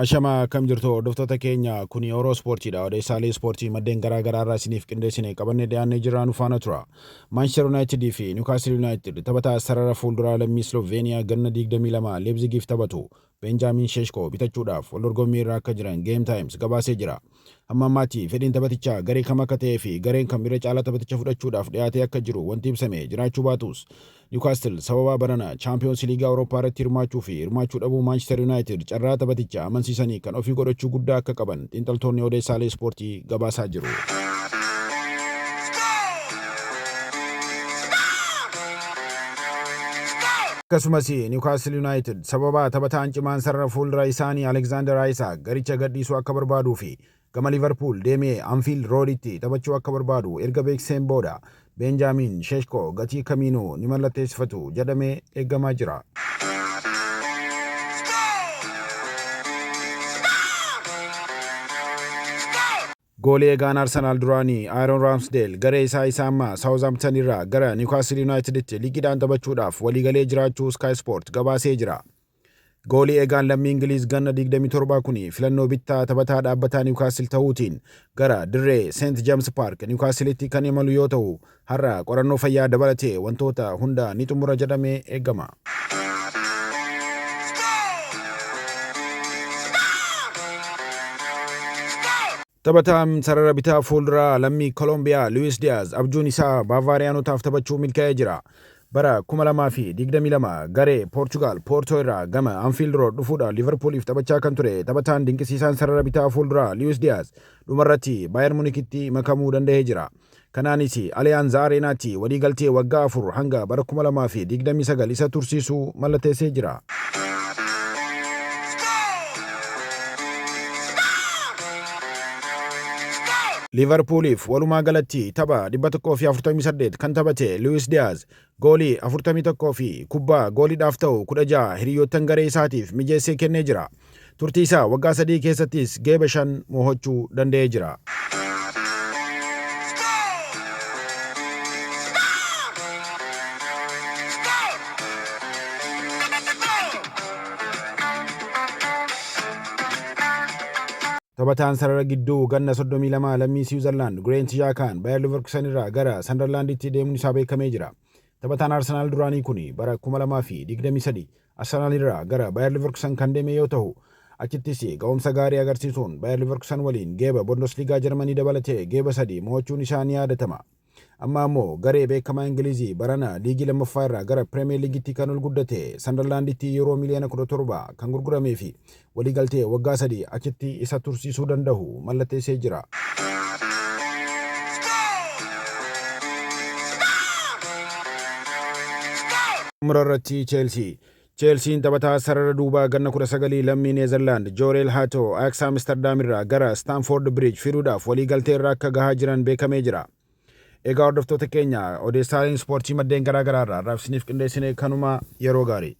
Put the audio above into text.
Ashama akkam jirtu hordoftoota keenya kuni Oroo Ispoortiidha. Odeessaalee ispoortii maddeen garaa garaa irraa isiniif qindeessine qabannee dhiyaannee jirra nu faana tura. Manchester United fi Newcastle United taphataa sarara fuulduraa lammii Sloveeniyaa ganna 22 Leipzigiif taphatu Beenjaamiin Sheeshkoo bitachuudhaaf wal dorgommii irra akka jiran Game Times gabaasee jira. Hamma ammaatti fedhiin taphatichaa garee kam akka ta'ee fi gareen kam irra caalaa taphaticha fudhachuudhaaf dhiyaatee akka jiru wanti ibsame jiraachuu baatus Niwkaastil sababaa barana Chaampiyoonsi Liigii Awurooppaa irratti hirmaachuu fi hirmaachuu dhabuu Maanchister Yuunaayitid carraa taphaticha amansiisanii kan ofii godhachuu guddaa akka qaban xiinxaltoonni odeessaalee ispoortii gabaasaa jiru. Akkasumas Niwkaastil Yuunaayitid sababa taphataan cimaan sarara fuuldura isaanii Aleksaandar Ayisaak garicha gadhiisuu akka barbaaduu fi gama Liivarpuul deemee Anfiild Rooditti taphachuu akka barbaadu erga beeksiseen booda Beenjaamiin Sheeshkoo gatii kamiinuu ni mallatteessifatu jedhamee eegamaa jira. Goolii eegaan Arsenaal duraanii Aaron Raamsdeel garee isaa isa ammaa Saawuzamptan irraa gara Niwukaasil Yuunaayitiditti liqiidhaan taphachuudhaaf waliigalee jiraachuu Sky Sport gabaasee jira. Goolii eegaan lammii Ingiliiz ganna 27 kuni filannoo bittaa taphataa dhaabbataa Niwukaasil ta'uutiin gara dirree Seent Jeems Paark Niwukaasilitti kan imalu yoo ta'u, har'a qorannoo fayyaa dabalatee wantoota hunda ni xumura jedhamee eegama. Taphataan sarara bitaa fuulduraa lammii Kolombiyaa Luwis Diyaaz abjuun isaa Baavaariyaanotaaf taphachuu milkaa'ee jira. Bara 2022 garee Poorchugaal Poortoo irraa gama Anfiild Rood dhufuudhaan Liivarpuuliif taphachaa kan ture taphataan dinqisiisaan sarara bitaa fuulduraa Luwis Diyaaz dhumarratti Baayer Munikitti makamuu danda'ee jira. Kanaanis Aliyaanz Areenaatti waliigaltee waggaa 4 hanga bara 2029 isa tursiisu mallatteessee jira. Liivarpuuliif walumaa galatti tapha 148 kan taphate Luwis Diyaaz goolii 41 fi kubbaa gooliidhaaf ta'u 16 hiriyoottan garee isaatiif mijeessee kennee jira. Turtii isaa waggaa 3 keessattis geeba 5 moohachuu danda'ee jira. Taphataan sarara gidduu ganna 32 lammii Siwiizerlaand Gireent Zhaakaan Bayer Leverkusen irraa gara Sandarlaanditti deemuun isaa beekamee jira. Taphataan Arsenaal duraanii kun bara 2023 Arsenaal irraa gara Bayer Leverkusen kan deeme yoo tahu, achittis ga'umsa gaarii agarsiisuun Bayer Leverkusen waliin geeba Bundesliga Jarmanii dabalatee geeba sadi mo'achuun isaa ni yaadatama. Amma ammoo garee beekamaa Ingilizii barana liigii lammaffaa irraa gara Premier Liigitti kan ol guddate Sandarlaanditti yuuroo miliyoona 17 kan gurguramee fi waliigaltee waggaa sadi achitti isa tursiisuu dandahu mallatteessee jira. Xumura irratti Cheelsii. Cheelsiin taphataa sarara duubaa ganna 19 lammii Neezerlaand Jooreel Haatoo Ajax Amsterdam irraa gara Staamfoord Biriij fiduudhaaf waliigaltee irra akka gahaa jiran beekamee jira. Egaa hordoftoota keenya odeessaaleen ispoortii maddeen garaa garaa irraa har'aaf isiniif qindeessine kanuma yeroo gaarii.